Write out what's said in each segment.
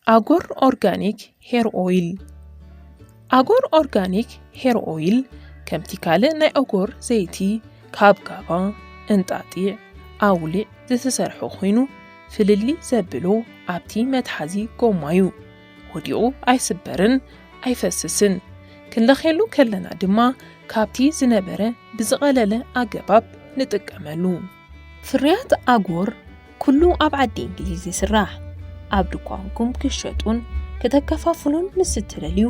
ኣጎር ኦርጋኒክ ሄር ኦይል። ኣጎር ኦርጋኒክ ሄር ኦይል ከምቲ ካልእ ናይ ኣጎር ዘይቲ ካብ ጋባ፣ እንጣጢዕ፣ ኣውሊዕ ዝተሰርሐ ኮይኑ፣ ፍልልይ ዘብሎ ኣብቲ መትሓዚ ጎማ እዩ። ወዲቑ ኣይስበርን ኣይፈስስን። ክንለኽየሉ ከለና ድማ ካብቲ ዝነበረ ብዝቐለለ ኣገባብ ንጥቀመሉ። ፍርያት ኣጎር ኩሉ ኣብ ዓዲ እንግሊዝ ይስራሕ። ኣብ ድኳንኩም ክሸጡን ከተከፋፍሉን ምስ እትደልዩ፣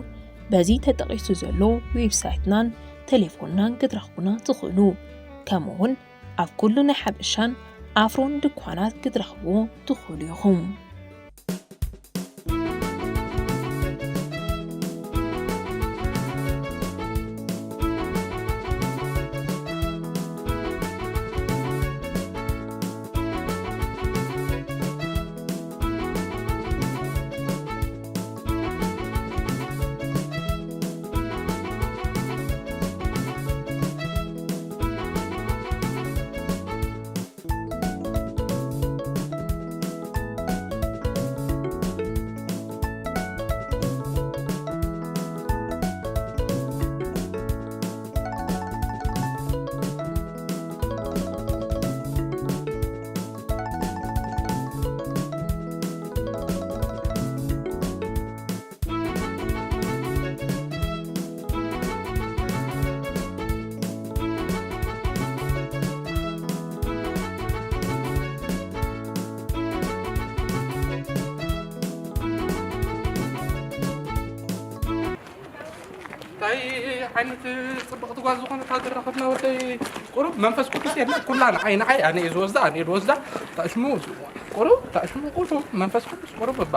በዚ ተጠቒሱ ዘሎ ዌብሳይትናን ቴሌፎንናን ክትረኽቡና ትኽእሉ። ከምኡውን ኣብ ኩሉ ናይ ሓበሻን ኣፍሮን ድኳናት ክትረኽብዎ ትኽእሉ ኢኹም። እንታይ ዓይነት ጽብቕቲ ጓል ዝኾነት ሃገር ረኸብና ወደይ። ቁሩብ መንፈስ ቅዱስ የለ ኩላ ንዓይ ንዓይ ኣነ እየ ዝወስዳ ኣነ እየ ዝወስዳ። ታሽሙ ቁሩብ ታሽሙ ቁሩብ መንፈስ ቅዱስ ቁሩብ እባ።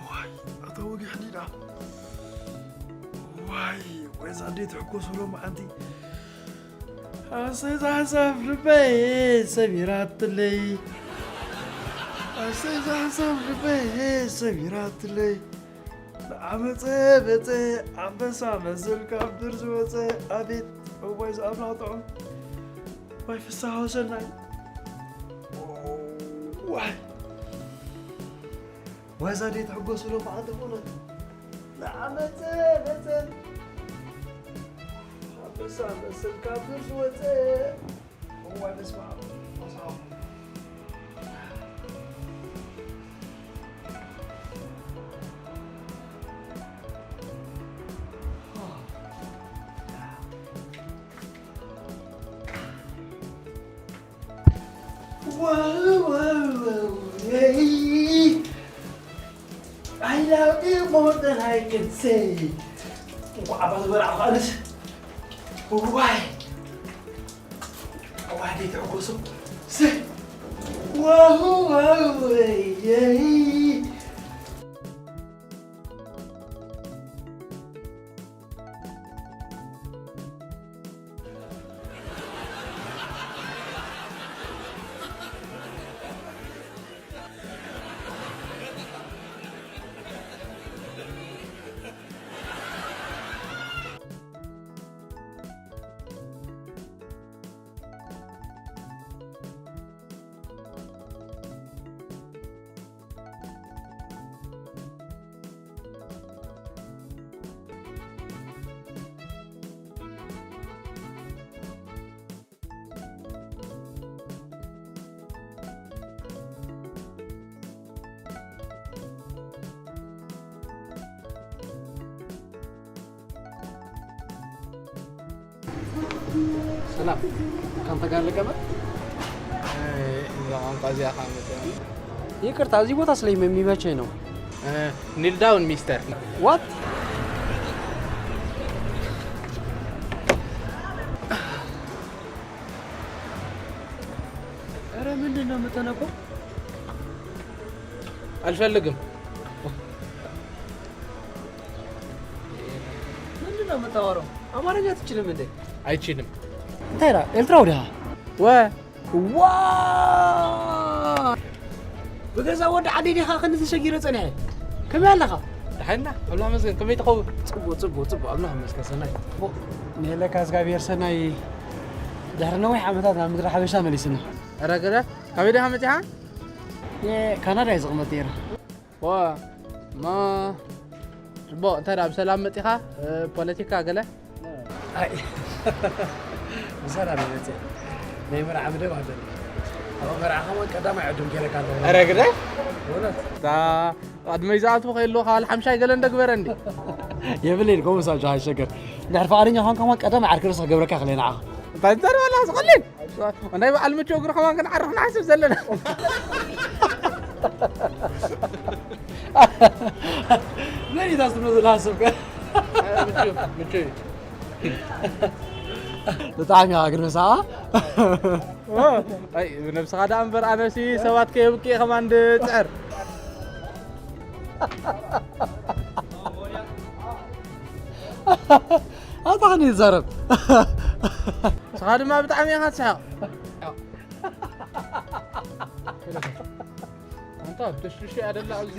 ዋይ ኣታ ወጊሕ ዲዳ። ዋይ ወይዛ እንዴት ሕኮ ሶሎ መዓንቲ። ኣሰይ ዛሕዛፍ ልበይ ሰቢራትለይ። ኣሰይ ዛሕዛፍ ልበይ ሰቢራትለይ። ንዓመፀ መፀ ኣንበሳ መስል ካብ ድር ዝወፀ። ኣቤት እዋይ ዝኣምላኽ ጥዑም። ዋይ ፍስሃ ወሰናይ። ዋይ ዋዛ ደይ ትሕጎስሉ መዓልቲ ብእውነት። ንዓመፀ መፀ ኣንበሳ መስል ካብ ድር ዝወፀ። እዋይ በስመ ኣብ። Wow, wow, wow, hey. I love you more than I can say. እንኳዕ ኣባ ዝበላዕኹ ኣነስ። ዋይ ዋይ ደይትዕጎሱ። ስ ዋው ዋው፣ ይ ሰላም፣ ካንተ ጋር ልቀመጥ? እዛ ቋንቋ እዚኣ ከመጠ ይቅርታ፣ እዚህ ቦታ ስለ የሚመቸኝ ነው። ኒል ዳውን ሚስተር። What? ኧረ ምንድን ነው የምትነቀው? አልፈልግም። ምንድን ነው የምታወራው? አማርኛ አትችልም እንዴ? አይችልም። እንታይ ዳ ኤርትራዊ ዲኻ? ወ ዋ ብገዛ ወዲ ዓዲ ዲኻ ክንዲ ተሸጊረ ጸኒሐ? ከመይ ኣለኻ? ደሓና፣ ኣምላኽ ይመስገን። ከመይ ትኸውን? ጽቡቕ፣ ጽቡቕ፣ ጽቡቕ። ኣምላኽ ይመስገን። ሰናይ። ጽቡቕ። ንለካ እግዚኣብሔር ሰናይ። ድሕሪ ነዊሕ ዓመታት ናብ ምድሪ ሓበሻ መሊስና። ኧረ ግደ፣ ካበይ ዲኻ መጺኻ? ካናዳ እየ ዝቕመጥ ነይረ። ዋ፣ ማ፣ ጽቡቕ። እንታይ ደኣ፣ ብሰላም መጺኻ? እ፣ ፖለቲካ ገለ? ኣይ፣ ብሰላም እየ መጺአ። ናይ መርዓ መደብ ኣለኒ። ኣብ መርዓ ከማን ቀዳማይ ዕዱም ገይረካ ኣለኹ። ኧረ ግደ? እውነት? እታ ቅድመይ ዝኣትዉ ከይህልዉ፣ ካብ ሓምሻይ ገለ እንደግበረ እንዲ። የብለይን፣ ከምኡ ሳጆ ኣይሸገር። እንድሕር ፍቓደኛ ኳንካ ከማን ቀዳማይ ዓርኪ ርእሲ ክገብረካ ክእል እየ ንዓኻ። እንታይ ትዛረብ ኣለኻ? ዝቐልል። ናይ በዓል ምቹ እግሪ ከማን ክንዓርፍ ንሓስብ ዘለና። መን እዩ እዛ ዝመስል ሓስብ ከ? ምቹ፣ ምቹ እዩ። ብጣዕሚ ኢኻ ግን ምሳኻ። ኣይ፣ ብነብስኻ ደኣ እምበር ኣነሲ ሰባት ከየብቅየ ከማን ድጽዕር። ኣታ ኸን ይዛረብ። ንስኻ ድማ ብጣዕሚ ኢኻ ትስሕቕ። ኣንታ ተሽሽ ኣደላ ኣብዚ።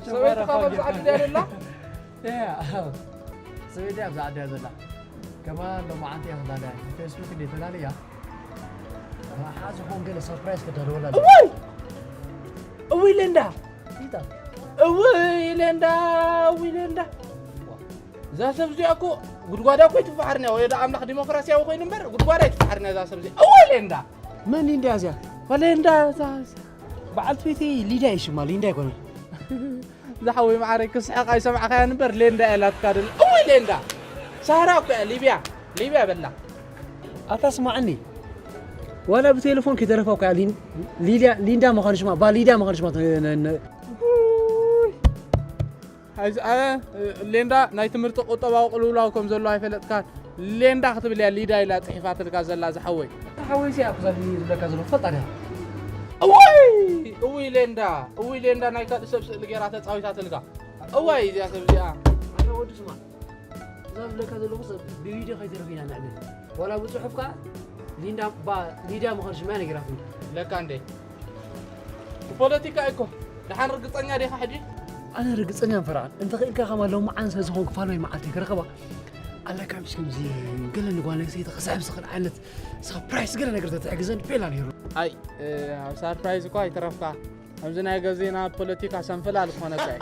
ሰበይትኻ ኣብዚ ዓዲ ድያ ደላ? እያ። ሰበይቲ ኣብዚ ዓዲ እያ ዘላ። ከማን ሎማዓንቲ እያ ክዳለያ። ፌስቡክ እንዴ ተላለያ። ንዓኣ ዝኾን ገለ ሰርፕራይዝ ክዳለወላ ኣለዋ። እውይ! እውይ ሌንዳ! ኢታ። እውይ ሌንዳ! እውይ ሌንዳ! እዛ ሰብ እዚኣ እኮ ጉድጓዳ እኮ ኣይትፈሓርን እያ። ወይ ደኣ ኣምላኽ ዲሞክራሲያዊ ኮይኑ እምበር ጉድጓዳ ኣይትፈሓርን እያ እዛ ሰብ እዚኣ። እውይ ሌንዳ! መን ሊንዳ እያ እዚኣ? ሌንዳ እዛ፣ እዛ። በዓልቲ ቤተይ ሊዳ እዩ ሽማ፣ ሊንዳ ኣይኮነን። ዝሓወይ መዓረይ፣ ክስሕቕ ኣይሰማዕካያን እምበር ሌንዳ እያ ኢላትካ ደላ። እወይ ሌንዳ! ሳህራ እኮ እያ፣ ሊብያ፣ ሊብያ በላ። ኣታ ስማዕኒ፣ ዋላ ብቴሌፎን ከይተረፋ እኮ እያ ሊን-፣ ሊድያ፣ ሊንዳ ምዃኑ ሽማ፣ ባ ሊድያ ምዃኑ ሽማ ተ-፣ ነ-፣ ነ-፣ ውይ! ኣይዚ፣ ኣረ፣ ሌንዳ ናይ ትምህርቲ ቁጠባዊ ቅልውላው ከም ዘሎ ኣይፈለጥካን። ሌንዳ ክትብል እያ ሊዳ ኢላ ጽሒፋትልካ ዘላ ዝሓወይ። ሓወይ እዚኣ እኮ እዛ ዝብለካ ዘለኹ ትፈልጣ ዲኻ? እወይ! እውይ ሌንዳ! እውይ ሌንዳ ናይ ካልእ ሰብ ስእሊ ገይራ ተጻዊታትልካ። እዋይ እዚኣ ሰብ እዚኣ። ኣታ ወዲ ስማ፣ እዛ ዝብለካ ዘለኹ ሰብ ብቪድዮ ከይተረፊና ንዕብን። ዋላ ብጽሑፍ ከኣ ሊንዳ ባ-፣ ሊድያ ምዃን ሽማ ነጊራትኒ። ለካ እንዴ። ብፖለቲካ እኮ። ደሓን ርግጸኛ ዲኻ ሕጂ? ኣነ ርግጸኛ ፈርዓን። እንተኽኢልካ ከማ ሎምዓንቲ ዝኾንኩ ፋልማይ መዓልቲ ክረኸባ ኣለካ። ምስ ከምዚ ገለ ንጓል ኣንስተይቲ ክስሕብ ዝኽእል ዓይነት ሳፕራይዝ ገለ ነገር ተትሕግዘን ፔላ ነይሩ። ኣይ፣ እ፣ ኣብ ሳፕራይዝ እኳ ኣይተረፍካ። ኣብዚ ናይ ገዜና ፖለቲካ ሰንፈላል ክኾነካ እዩ።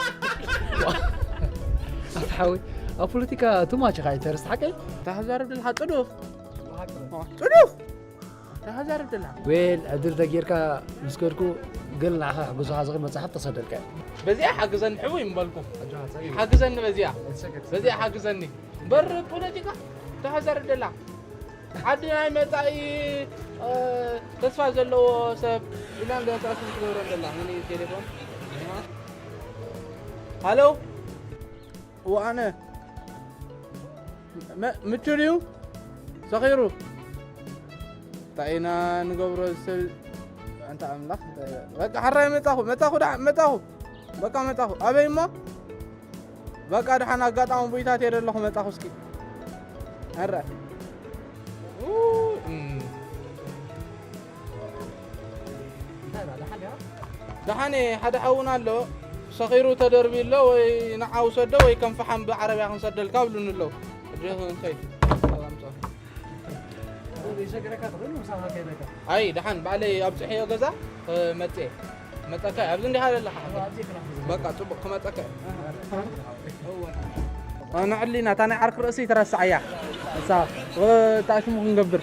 ኣታ ሓወይ፣ ኣብ ፖለቲካ ቱማች ኢኻ ኢንተረስት ሓቀይ? እታ ክዛረብ ደለኻ ጽዱፍ። ጽዱፍ። እታ ክዛረብ ደለኻ። ዌል፣ ዕድል ተጌርካ ምስ ከድኩ ገለ ንዓኻ ክሕግዙኻ ዝኽእል መጽሓፍ ተሰደልካ እዩ። በዚኣ ሓግዘኒ ሕውይ ምበልኩ። ኣጆኻ፣ ጸጊቡ። ሓግዘኒ በዚኣ። ኣይትሰገድ። በዚኣ ሓግዘኒ። እምበር ፖለቲካ እታ ክዛረብ ደላ። ዓዲ ናይ መጻኢ፣ እ፣ ተስፋ ዘለዎ ሰብ ኢና እንደ ተስፋ ትገብሮ ደላ። ምን እዩ ቴሌፎን? ሃሎ? እወ፣ ኣነ። መ-፣ ምቹ ድዩ? ሰኺሩ። እንታይ ኢና ንገብሮ ሰብ? ኣንታ ኣምላኽ፣ እንታይ ኢና? በቃ፣ ሕራይ መጻኹ፣ መጻኹ፣ ደሓ-፣ መጻኹ። በቃ፣ መጻኹ። ኣበይ እሞ? በቃ፣ ደሓን ኣጋጣሚ ቡይታት እየ ዘለኹ፣ መጻኹ እስኪ። ሕራይ። ኡ፣ እም። እንታይ ደኣ፣ ደሓን ዲኻ? ደሓን እየ፣ ሓደ ሓውና ኣሎ፣ ሰኺሩ ተደርብዩ ኣሎ፣ ወይ ንዓ ውሰዶ ወይ ከም ፈሓም ብዓረብያ ክንሰደልካ ብሉኒ ኣለዉ። ሕጂ እንታይ? ሰላም ጾም። ዘይሸግረካ ትኽእል፣ ምሳኻ ከይደካ። ኣይ፣ ደሓን ባዕለይ ኣብጽሐዮ ገዛ፣ እ፣ መጽኤ። መጸካ እየ፣ ኣብዚ እንዲኻ ዘለኻ። ኣብዚ ክላፍ በቃ፣ ጽቡቕ፣ ክመጸካ እየ። እወ። እ፣ ንዕሊና፣ እታ ናይ ዓርኪ ርእሲ ትረስዓያ። እሳ፣ እ፣ እታ ሽሙ ክንገብር።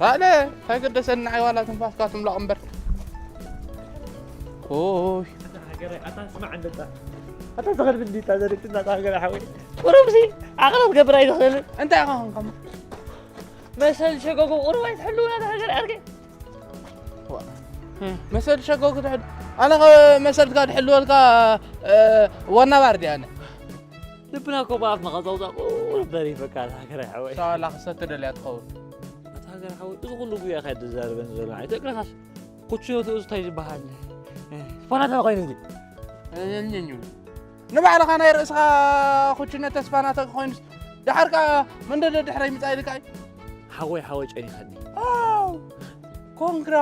ታለ እንታይ ገደሰኒ ንዓይ ዋላ ትንፋስካ ትምላቕ እምበር። ኦይ። ኣታ ሃገረይ፣ ኣታ ስማዕ እንደታ። ኣታ ዝኸድ ብልዲታ ዘርግትና ኣታ ሃገረይ ሓወይ። ቁሩብ ሲ ዓቕሊ ክትገብር ኣይትኽእልን። እንታይ ኢኻ ኾንካ? መሰል ሸጎጎ ቁሩብ ኣይትሕልውና ኣታ ሃገረይ ዓርከይ። ዋ። መሰል ሸጎ ክትሕል-፣ ኣነ ኸ መሰልትካ ድሕልወልካ፣ እ፣ ዋና ባር ድየ ኣነ? ልብና እኮ ብኣፍ መቐጸውጻ ቁሩብ ደሪፈካ ኣታ ሃገረይ ሓወይ። ሳላ ክሰቲ ደልያ ትኸውን። ኣታ ሃገረይ ሓወይ፣ እዚ ኩሉ ጉያ ካይ ድዛረበኒ ዘሎ? ኣይተቅረኻስ። ኩችዮ ትእዝ እንታይ ዝበሃል? እ፣ ስፓናታ ኮይኑ እዚ። እኛኛው። ንባዕልኻ ናይ ርእስኻ ኩችነት ተስፋናተ ኮይኑስ፣ ደሓር ከኣ መንደደ ድሕረይ ምጻእ ኢልካ እዩ። ሓወይ፣ ሓወይ ጨኒኸኒ። ኣው፣ ኮንግራ።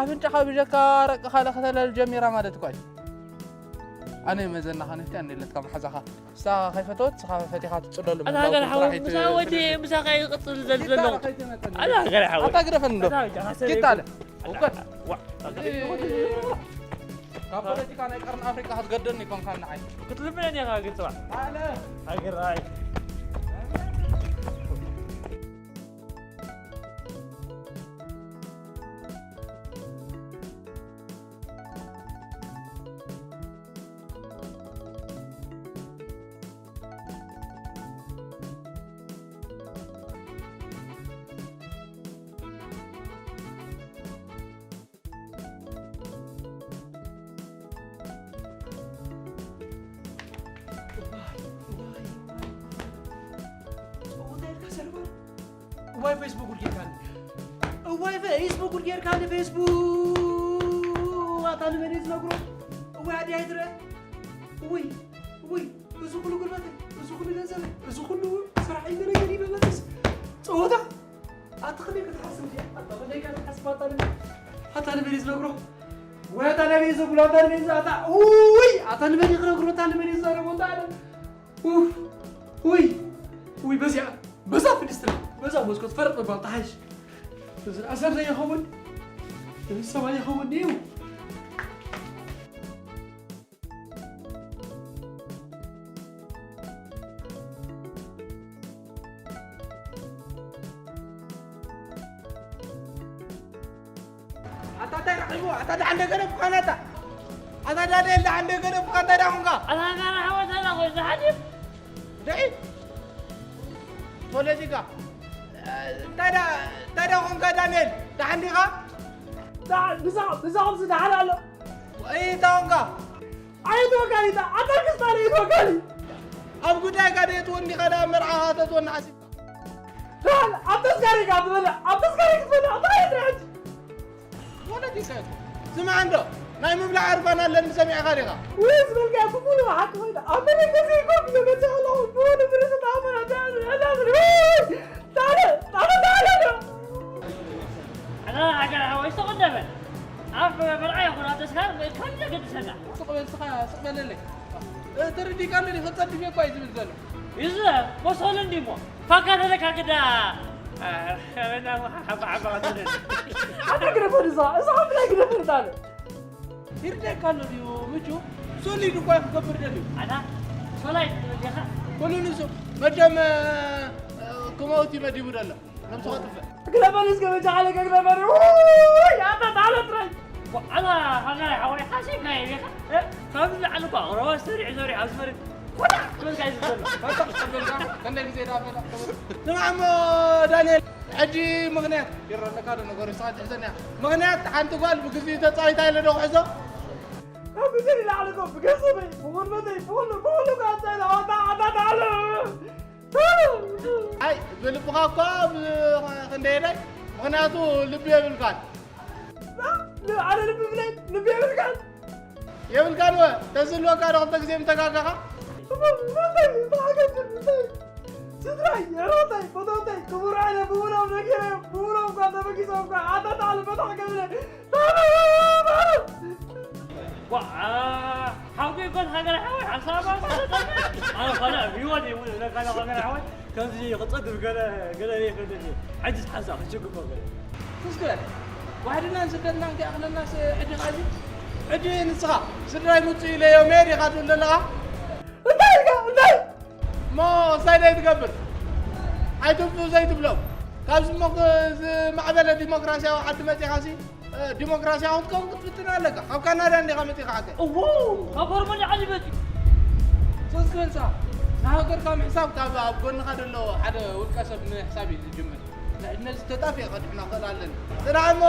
ኣፍንጫኻ ብጀካ ረቂ ካልእ ከተለል ጀሚራ ማለት እኳ እዩ። ኣነ መዘናኻ ንፍቲ ኣንዴለትካ መሓዛኻ። ንሳ ከይፈተወት፣ ንስኻ ፈቲኻ ትጽለሉ ኣታ ምህላው ሃገር ሓወይ፣ ጥራሕ ምሳ ወዲ፣ ምሳኻ ይቕጽል ዘል-፣ ዘለኹ። ከይትመጸኒ። ኣታ ሃገር ሓወይ። ኣታ ግደፈኒ እንዶ። ኣታ ሃገር ሓሰረ ኪታ ኣለ። ይኹን። እውቀት። ዋ፣ ዋ፣ ዋ። ካብ ፖለቲካ ናይ ቀርኒ ኣፍሪቃ ክትገደኒ ይኮንካ ንዓይ። ክትልምነኒ ኢኻ ግን ጽባሕ። ኣነ። ሃገር ኣይ። እዋይ፣ እዋይ፣ እዋይ። ጸወታ ኢልካ ሰርቨር? እዋይ፣ ፌስቡክ ጉድ ጌርካኒ። እዋይ፣ ፌስቡክ ጉድ ጌርካኒ፣ ፌስቡክ። ኣታ ንመን እየ ዝነግሮ? እዋይ፣ ኣደይ ኣይትረአ። እውይ፣ እውይ፣ እዚ ኩሉ ጉልበተይ፣ እዚ ኩሉ ገንዘበይ፣ እዚ ኩሉ ስራሕ እዩ ገለ ገለ ይበለጽስ። ጸወታ? ኣታ ክንደይ ክትሓስብ ድያ? ኣታ ክንደይ ክትሓስብ ኣታ ንበይ? ኣታ ንበይ ዝነግሮ? ወይ ኣታ ንበይ ዝብሎ? ኣታ ንበይ ዝኣታ? ውይ! ኣታ ንበይ ክነግሮ? ኣታ ንበይ ዝዛረቦ? ኣታ ኣለ? ኡፍ! ውይ! ውይ በዚኣ! በዛ ፍልስጥና! በዛ መስኮት ፈረጥ ምባል ተሓይሽ! እዚ ደኣ ሰብ ዘይኸውን! እዚ ሰብ ኣይኸውን ድዩ? ኣታ እንታይ ረኺቡ? ኣታ ደሓን ዶ ገደፍካ ነታ? ኣታ ዳንኤል ደሓን ዶ ገደፍካ? እንታይ ደኣ ኾንካ? ኣታ ጋር ሓወት ኣላ ኾይ ዝሓድር። ደይ? ፖለቲካ። እንታይ ደኣ፣ እንታይ ደኣ ኾንካ ዳንኤል? ደሓን ዲኻ? ደሓን፣ ብዛ-፣ ብዛኹም ዝደሓን ኣሎ። እንታይ ኾንካ? ኣይትወጋኒ፣ ኣታ ክስታን ኣይትወጋኒ። ኣብ ጉዳይካ ደየትወኒ ኸዳ መርዓኻ ተትወኒ ሓሲብካ። ደሓን ኣብ ተስካሪካ ትበልዕ፣ ኣብ ተስካሪ ክትበልዕ፣ እንታይ ትረሕድ? ወለዲ ሰት። ስማዕ እንዶ፣ ናይ ምብላዕ ዕርፋን ኣለኒ ሰሚዕኻ ዲኻ? ወይ ዝበልካዮ ብሙሉ ሓቂ ኮይና፣ ኣብ መሬት ተዘይኮፍ ኢለ መፅእ ኣለኹ፣ ብወዲ ብርስ ተኣመና፣ ተኣመና፣ ተኣመና፣ ወይ! ጣለ፣ ጣለ፣ ጣለ፣ ጣለ! ሃገር ሓወይ ዝተቐደመ ኣብ መርዓ ይኹን ኣብ ተስካር ከም ዘገድሰና። ስቕ በል ስኻ፣ ስቕ በለለይ። ተረዲእካ ኣሎ ዲኻ? ጸድፍ እኳ እዩ ዝብል ዘሎ። ይዘ መሰሉ እንዲሞ ፋካ ተለካ ግዳ ሓባ ሓባ ቀደለ። ኣታ ግረፈ ንዛ፣ እዛ ሓፍላይ ግረፈ ንዛ። ይርደካ ኣሎ ድዩ ምቹ? ሶሊድ እኳ ክገብር ደልዩ። ኣታ ሶላይ ትብል ዲኻ? ኩሉ ንሱ መቸም ክመውት እዩ መዲቡ ደሎ። ነብሱ ከጥፍእ። ግረፈኒ እስከ በጃ ሓለከ ግረፈኒ። ውይ፣ ኣታ ታለ ጥራይ። ኣታ ሃገራይ ሓወይ ሓሲብካ እዩ ዲኻ? እ? ካብዚ ንላዕሊ እኳ ረዋ ሰሪዑ ሰሪዑ ኣብዚ መሬት ኮዳ ክብልካ እዩ ዝብለና። ኮዳ ክብልካ? ክንደይ ግዜ ዳ በላ? ስማዕ እሞ ዳንኤል፣ ሕጂ ምኽንያት ይረኣለካ ዶ ነገሩ? ንስኻ ትሕዘኒ እያ። ምኽንያት ሓንቲ ጓል ብግዜኡ ተጻዊታ ኢለ ዶ ክሕዞ? ካብ ግዜ ንላዕሊ እኮ ብገንዘበይ፣ ብጉልበተይ፣ ብኹሉ፣ ብኹሉ እኮ ኣጻኢታ ኣወጣ፣ ኣታ ታለ። ኣይ፣ ብልብኻ እኳ ብ-፣ ክንደየናይ? ምኽንያቱ ልቢ የብልካን። ል-፣ ኣነ ልቢ ብለይ፣ ልቢ የብልካን። የብልካን ወ፣ ተዝህልወካ ዶ ክልተ ግዜ ምተጋጋኻ? ስድራይ፣ የሮተይ፣ ፈተውተይ፣ ክቡር ኣነ ብውሎም ነጊረዮም፣ ብውሎም እኳ ተበጊሶም እኳ፣ ኣታ ታለ ፈታሕ ገብረ። ዋ፣ ሓውኪ ይኮን ሃገር ሓወይ፣ ሓሳባ ማለት ኣነ ካልእ ህይወት እዩ፣ ካልእ ሃገር ሓወይ፣ ከምዚ ክጸግብ ገለ፣ ገለ ይፈልጥ እዩ። ሕጅስ ሓንሳእ ክችግር እኮ ገለ። ትስክረ፣ ዋሕድናን ስደትናን ከይኣኽለናስ ሕጂ ኸዚ፣ ሕጂ ንስኻ፣ ስድራይ ምጹ ኢለዮም እየ ዲኻ ትብል ዘለኻ? እንታይ ኢልካ? እንታይ? እሞ እንታይ ደይ ትገብር? ኣይትምጹ ዘይትብሎም። ካብዚ እሞ ክ-፣ ዝማዕበለ ዲሞክራሲያዊ ዓዲ መጺኻሲ፣ እ፣ ዲሞክራሲያዊ ክትከውን ክትፍትን ኣለካ። ካብ ካናዳ እንዲኻ መጺኻ ዓርከይ? እዎ፣ ካብ ሆርሞን ዓዲ መጺኡ። ሶስት መልሳ፣ ንሃገርካ ምሕሳብ ካብ ኣብ ጎንኻ ዘሎ ሓደ ውልቀ ሰብ ምሕሳብ እዩ ዝጅምር። ንዕድመ ዝተጣፍኤ ከድሕኖ ክእል ኣለኒ። ጽናሕ እሞ፣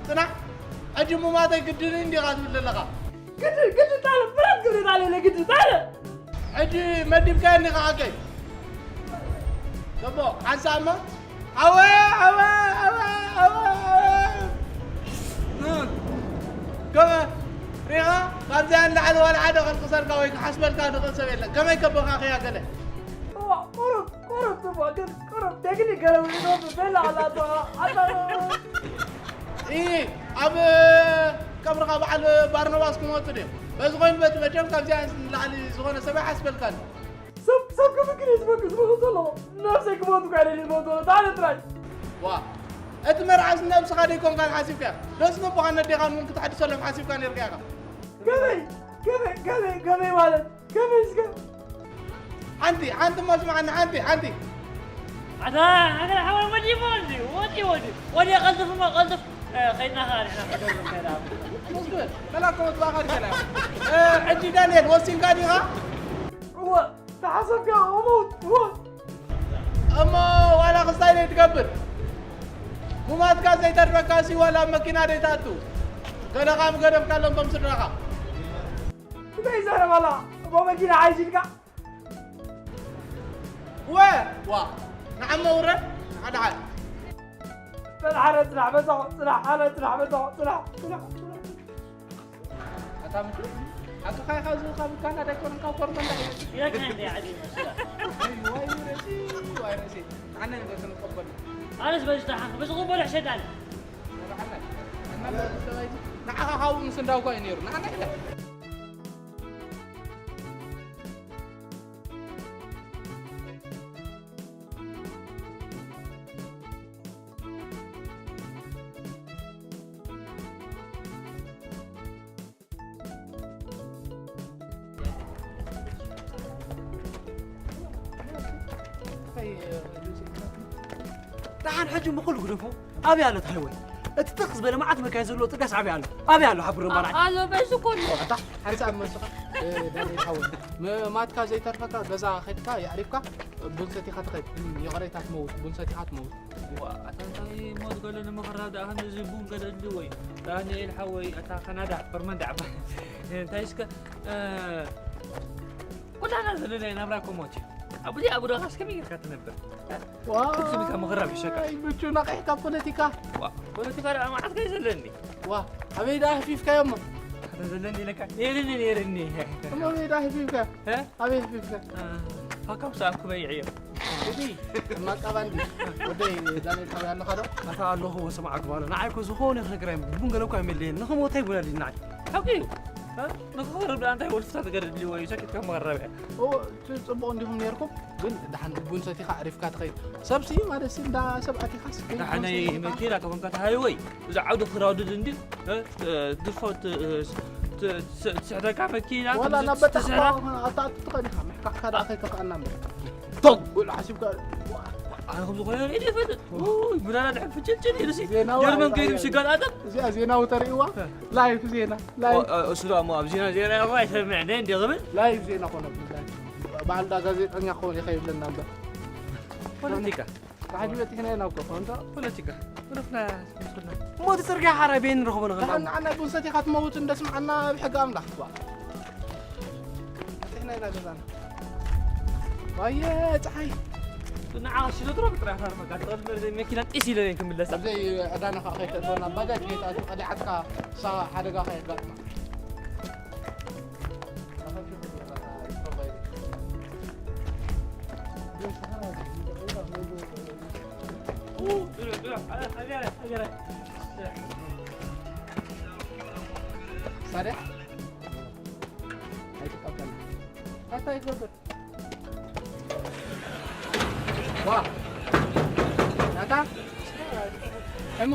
ጽናሕ። ሕጂ ሙማተይ ግድን እንዲኻ ትብል ዘለኻ። ግድን፣ ግድን ታለ፣ ብረት ግድን ታለ፣ ግድን ታለ። ሕጂ መዲብካዮ እንዲኻ ዓርከይ። ጽቡቕ፣ ሓንሳእ እሞ። ኣወ፣ ኣወ፣ ኣወ፣ ኣወ፣ ኣወ። ኑን። ከመ፣ ሪኻ፣ ካብዚኣ ንላዕሊ ዋላ ሓደ ከልቅሰልካ ወይ ክሓስበልካ ዝኽእል ሰብ የለን። ከመይ ከበኻኽያ ገለ? እዋ፣ ቁሩብ፣ ቁሩብ፣ ጽቡቕ፣ ግን ቁሩብ ቴክኒክ ገለ ውዒሉ በላ ኣላ፣ ኣታ፣ ኣታ። ኢ፣ ኣብ ቀብርኻ በዓል ባርኖባስ ክመጹ ድዮም? በዚ ኮይኑ በቲ መቸም ካብዚኣ ንላዕሊ ዝኾነ ሰብ ኣይሓስበልካን። ሰብ፣ ሰብ ክፍክር እዩ ዝበክር፣ ዝበክር ዘሎ። ነብሰይ ክሞት እኳ ኢለ ዝሞት ዘሎ፣ ታዲያ ጥራይ። ዋ፣ እቲ መርዓስ ነብስኻ ደይኮንካን ሓሲብካዮ? ደስ ነቦኻን ነዴኻን እውን ክተሐድሰሎም ሓሲብካ ነይርካ ኢኻ። ከመይ፣ ከመይ፣ ከመይ፣ ከመይ ማለት? ከመይ እስከ? ሓንቲ፣ ሓንቲ እሞ ስምዓኒ፣ ሓንቲ፣ ሓንቲ። ኣታ፣ ኣታ፣ ሓወይ፣ ወዲ፣ ወዲ፣ ወዲ፣ ወዲ፣ ወዲ፣ ቀልጥፍ እሞ፣ ቀልጥፍ። እ፣ ኸይድና ኸዓ ንሕና ክንገብር ከይዳ። ሙስኩል፣ መላኮ መጥባኻ ድከላ። እ፣ ሕጂ ዳንኤል፣ ወሲንካ ዲኻ? እወ፣ ተሓሰብካ፣ እሞት፣ እወ። እሞ ዋላ ክስታይ ደይ ትገብር? ሙማትካ ዘይተርፈካ ሲ ዋላ ኣብ መኪና ደይ ትኣቱ? ገለኻ ምገደፍካሎም ቶም ስድራኻ። እንታይ ይዛረብ ኣላ? እሞ መኪና ሓይሽ ኢልካ? ወ-፣ ዋ፣ ንዓሞ ውረድ፣ ሓደ ሓደ። ጽናሕ፣ ጽናሕ፣ በዛኹ፣ ጽናሕ፣ ኣነ ጽናሕ፣ በዛኹ፣ ጽናሕ፣ ጽናሕ፣ ጽናሕ። ኣታ ምቹ፣ ሓቅኻ ኢኻ፣ እዚ ካብ ካናዳ ኣይኮነን፣ ካብ ፖርትላንድ እዩ። ይረክና እንደ ዓዲ መስላ። ዋይ ርእሲ፣ ዋይ ርእሲ። ኣነ እንደ ክንቀበል። ኣነስ በዚ ተሓንክ፣ በዚ ቅበል ሕሸት ኣነ። ንዓኻ ካብኡ ምስ እንዳውኳ እዩ ነይሩ። ንዓና ኢለ። ደሓን ሕጂ ምኹሉ ግደፎ። ኣበይ ኣሎ እቲ ሃይወይ? እቲ ትኽ ዝበለ መዓት መካይን ዘለዎ ጽርግያስ ኣበይ ኣሎ? ኣበይ ኣሎ? ሓብሮም ባልዓት። ኣሎ፣ በዚ እኮ ኣሎ። ኣታ፣ ሓንሳብ መስኻ፣ እ፣ ዳንኤል ሓወይ። ም-፣ ማትካ ዘይተርፈካ ገዛ ኸድካ የዕሪፍካ ቡን ሰቲኻ ትኸይድ። እም፣ ይቕሬታ ትመውት፣ ቡን ሰቲኻ ትመውት። ዋ፣ ኣታ እንታይ ሞት ገለ ንምኽራብ ደኣ ክንድዚ ቡን ገለ ኣድልዩ ወይ? ዳንኤል ሓወይ፣ ኣታ ካናዳ፣ ፈርማን ደኣ ዓባይ። እንታይ እስከ፣ እ፣ ኩላና ዘለና ናብራ እኮ ሞት እዩ። ኣብ ብዘይ ኣብ ጉዳኻስ ከመይ ጌርካ ትነብር? ዋ፣ ክትስብካ ምኽራብ ይሸካ። ኣይ፣ ብቹ ነቒሕካ ፖለቲካ። ዋ፣ ፖለቲካ ደኣ መዓት ከይ ዘለኒ። ዋ፣ ኣበይ ደኣ ህፊፍካዮ እሞ? ኣታ ዘለኒ ኢለካ። ነይርኒ፣ ነይርኒ። እሞ ኣበይ ደኣ ህፊፍካ? እ? ኣበይ ህፊፍካ? እ፣ ፋካ ምስ ኣኩበ ይዕዮ። እዚ ማቃባንዲ ወደይ ዳንኤል ሓወይ ኣለኻ ዶ? ኣታ ኣለኹ፣ ስማዕ ግባሎ። ንዓይ እኮ ዝኾነ ክነግራ እየ። ቡን ገለ እኳ የመለየን። ንኽሞት ኣይቡን ኣሊኒ ንዓይ። ሓቂ እዩ። እ? ንኽኸርብ ደኣ እንታይ ወልፍታት ገለ ድልዎ እዩ? ሰኪትካ መቐረብ እያ። ኦ፣ ት-፣ ጽቡቕ እንዲኹም ነይርኩም። ግን ደሓን ቡን ሰቲኻ ኣዕሪፍካ ትኸይድ። ሰብሲ ማለት እንዳ ሰብ ኣቲኻስ ደሓነይ መኪና ተኾንካ ተሃይወይ። እዚ ዓውዲ ክራውድድ እንዲ፣ እ፣ እ፣ ድፎ ት-፣ እ፣ ት-፣ ት-፣ ትስሕተካ መኪና ዋላ ትስሕታ። ናብ በጣሕ ኣታ ትኸድ ኢኻ። ምሕካኽካ ደኣ ከይከፍኣና እምበር። ቶግ! ውል ሓሲብካ። ኣነ ከም ዝኾነ ርኢለ ይፈልጥ። ውይ፣ ብናና ድሕር ፍጭልጭል ኢሉ ሲ። ዜናዊ ጀርመን ከይዱ ኣይረኣየን። ሽጋል ኣጠም። እዚኣ ዜናዊ ተርእይዋ? እ። ላይፍ ዜና፣ ላይፍ። ኦ፣ እ፣ እሱ ደኣ እሞ ኣብ ዜና፣ ዜና እኮ ኣይሰምዕን እየ እንዲዮ ክብል። ላይፍ ዜና ኮነ፣ ላይፍ። በዓል ዳ ጋዜጠኛ ክኸውን ይኸይብለና እምበር። ፖለቲካ። ራዲዮ በጺሕና ኢና እኮ፣ ኮንታ። ፖለቲካ። ዕረፍና ትመስልና። እሞ እቲ ጽርግያ ሓራይ በየን ንረኽቦ ንኽእል? ደሓን ንዓና ቡን ሰቲኻ ትመውት እንደስምዓና ብሕጊ ኣምላኽ እኳ። በጺሕና ኢና ገዛና። ዋየ፣ ጸሓይ። ንዓኻ ሽነትሮ ብጥራይ ሓርመካ፣ ትቐድመ መኪና ጢስ ኢለን እየን ክምለሳ። ኣብዘይ ዕዳና ኸኣ ከይተእትወና፣ ባጃጅ ከይትኣትው፣ ቀዲዓትካ፣ እሳ ሓደጋ ከየጋጥማ። ሳደ ኣይትቀበል። ኣታ ይገብር። ዋ። ኣታ። እሞ።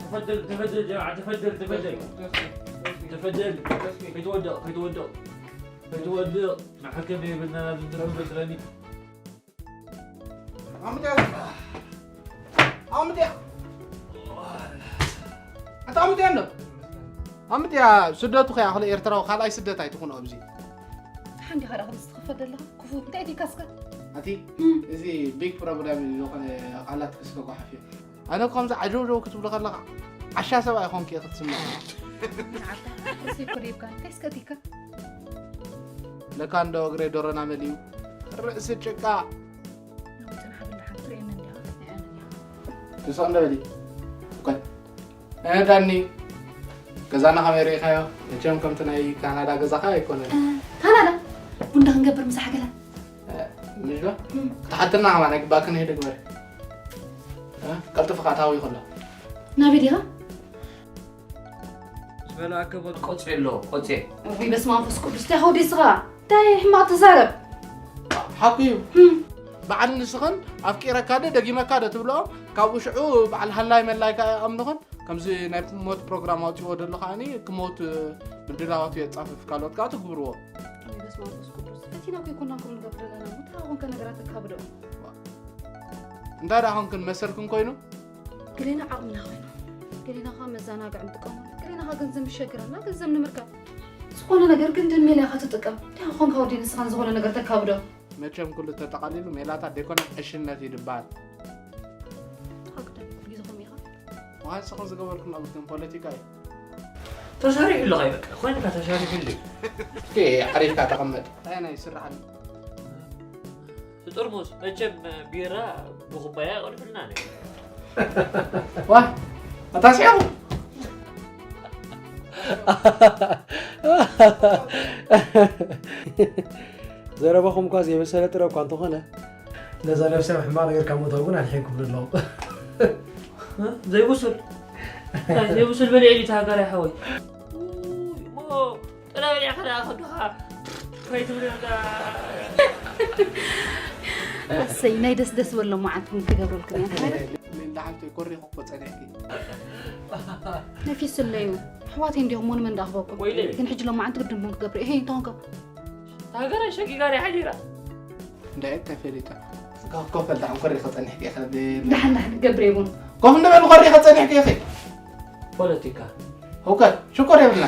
تفضل، تفضل جماعة، تفضل، تفضل. تفضل. كي توضع، كي توضع. كي توضع. ما حكم يبلنا لازم تفضل تراني. ኣምጥያ። ኣምጥያ። ኣታ ኣምጥያ ኣሎ። ኣምጥያ ስደቱ ከይ ኣኽለ ኤርትራዊ ካልኣይ ስደት ኣይትኹን ኣብዚ። ሓንዲ ኻዳ ክልስ ትኸፈት ዘለኻ? ክፉት እንታይ ዲካ እስከ? ኣቲ እም። እዚ ቢግ ፕሮብለም ዝኾነ ቃላት ክስከ ጓሓፍ እዩ። ኣነ ከምዚ ዓጀውጀው ክትብሎ ከለኻ ዓሻ ሰብ ኣይኾንክ እየ ክትስምዕ። ንዓካ ርእሲ እኮ ደይብካ እንታይ እስከ ዲካ? ለካ እንዶ እግረይ ዶሮና መሊኡ ርእሲ ጭቃ። ንወፅና ሓብል ሓንቲ ርእየኒ እንዲኻ። ንስቕ እንዶ በሊ። እኮ። እ፣ ዳኒ፣ ገዛና ከመይ ርኢኻዮ? መቸም ከምቲ ናይ ካናዳ ገዛኻ ኣይኮነን። እ፣ ካናዳ? ቡንዳ ክንገብር ምሳሕ ገለ። እ፣ ምሽ ዶ? እም። ክትሓትና ከማን ኣይግባእክን፣ ሄደ ግበሪ። እ፣ ቀልጥፍኻ ታዊ ከሎ። ናበይ ዲኻ? ዝበላእከ በል ቆጼ ኣሎ፣ ቆጼ። ወይ በስመ አብ መንፈስ ቅዱስ፣ እንታይ ኾዲ ስኻ? እንታይ ሕማቕ ትዛረብ? ሓቁ እዩ። ህም። በዓል ንስኽን ኣፍቂረካ ዶ ደጊመካ ዶ ትብልኦም፣ ካብኡ ሽዑ በዓል ሃላይ መላይካ ኣይኣምንኽን። ከምዚ ናይ ሞት ፕሮግራም ኣውፂዎ ደሎ ከዓኒ ክሞት ምድላዋቱ የፃፍፍ፣ ካልኦት ከዓ ትግብርዎ። ወይ በስመ አብ መንፈስ ቅዱስ፣ ፈቲና እኮ ኣይኮናን ከምኡ ንገብር ዘለና፣ እንታይ ኾንከ ነገራት ተካብዶ? እንታይ ደኣ ኾንክን መሰልክን ኮይኑ? ገሌና ዓቕምና ኮይኑ፣ ገሌና ኸዓ መዘናግዒ ንጥቀመሉ፣ ገሌና ኸዓ ገንዘብ ምሸግረና፣ ገንዘብ ንምርካብ። ዝኾነ ነገር ግን ድሜላ ኢኻ ትጥቀም። እንታይ ኾንካ ወዲ ንስኻ ንዝኾነ ነገር ተካብዶ? መቸም ኩሉ ተጠቓሊሉ ሜላታት ደይኮነ ዕሽነት እዩ ድበሃል። ተኻክዳ ኩሉ ግዜ ከምኡ ኢኻ። ምዃን ንስኽን ዝገበርክን ኣብ ግን ፖለቲካ እዩ። ተሻሪሑ ኣለኻ እዩ በቃ። ኮይንካ ተሻሪሑ ኣሎ እዩ። እስኪ ዓሪፍካ ተቐመጥ። እንታይ ናይ ስራሕ ኣሎ? እቲ ጥርሙስ መቸም ቢራ ብኩባያ ይቐድሑልና ነይሩ። ዋ ኣታ ስያሙ ዘረባኹም እኳ ዘይበሰለ ጥረ እኳ እንተኾነ ነዛ ነብሰ ሕማቕ ነገር ካብ ሞታ እውን ኣድሒን ክብሉ ኣለዉ። ዘይብሱል ዘይብሱል በሊዕ እዩ ተሃገራይ ሓወይ። ጥረ በሊዕካ ደኣ ከዱኻ ከይትብሉ እሰይ ናይ ደስ ደስ በሎ መዓልትኩም ክገብረልኩም እያ። ሌላ ሓፍተይ ኮሪኹ እኮ ጸኒሕኪ። ነፊስለዩ ኣሕዋተይ እንዲኹም ሞን መን ዳኣኽበኩም ግን ሕጂ ሎማዓንቲ ግድንኩም ክገብር ይሄ እንተኾንኩም ሃገራይ ሸጊጋሪ ሓዲራ። እንዳየት ተፈሊጣ። ኮፈል ዳሕን ኮሪኸ ጸኒሕኪ ኢኻ። ደሓን ዳሕን ገብር የቡን። ኮፍ እንበል ኮሪኸ ጸኒሕኪ ኢኺ። ፖለቲካ። ሁከት ሽኮር የብልና።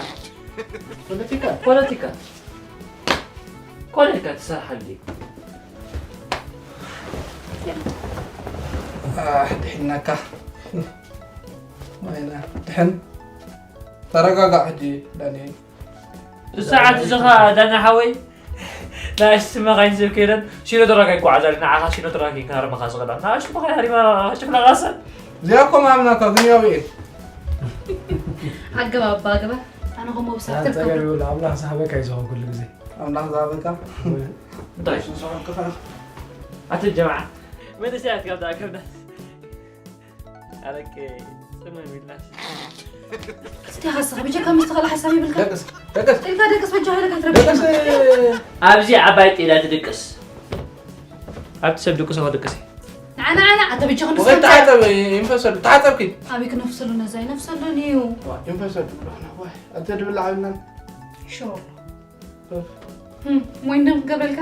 ፖለቲካ። ፖለቲካ። ኮለልካ ትሰርሓሉ። ድሕናካ። ድሕን። ተረጋጋዕ ሕጂ ዳንኤል። ብሰዓት እዚ ኸዓ ዳና ሓወይ ንኣሽቱ መኻይን ሰብ ከይደን ሲኖ ትራክ ኣይጓዓዛ ንዓኻ ሲኖ ትራክ ይካርመኻ ዝኽእላ ንኣሽቱ መኻይን ሃሪማ ሽፍላ ቃሰን እዚኣ እኮ ማምናካ ግን ያው እየ ኣገባብ ኣገባ ኣነ ከምኡ ብሳዕ ትርከቡ ጸገብ ይብሉ ኣምላኽ ዝሃበካ እዩ ዝኸውን ኩሉ ግዜ ኣምላኽ ዝሃበካ እንታይ ንስኻ ከፋ ኣቲ ጀማዓ መንእሰያት ካብ ዳኣ ከብዳት ኣረቄ ጽምም ኢልናስ። እስቲ ሓሳብ ብጀካ መስተኻል ሓሳብ ይብልካ። ደቅስ ደቅስ ኢልካ ደቅስ በጃ ሃለ ከትረብሽ። ደቅስ ኣብዚ ዓባይ ጤዳ ትድቅስ። ኣብቲ ሰብ ድቅሶ ክድቅስ እዩ። ንዓና ዓና ኣተ ብጀ ክንድስ ወገን ተሓጸብ ይንፈሰሉ ተሓጸብኪ። ኣበይ ክነፍሰሉ ነዛ ይነፍሰሉን እዩ። ይንፈሰሉ ብሎና ዋይ ኣተ ድብላ ዓብና። ሾ ሞይንደም ክገብረልካ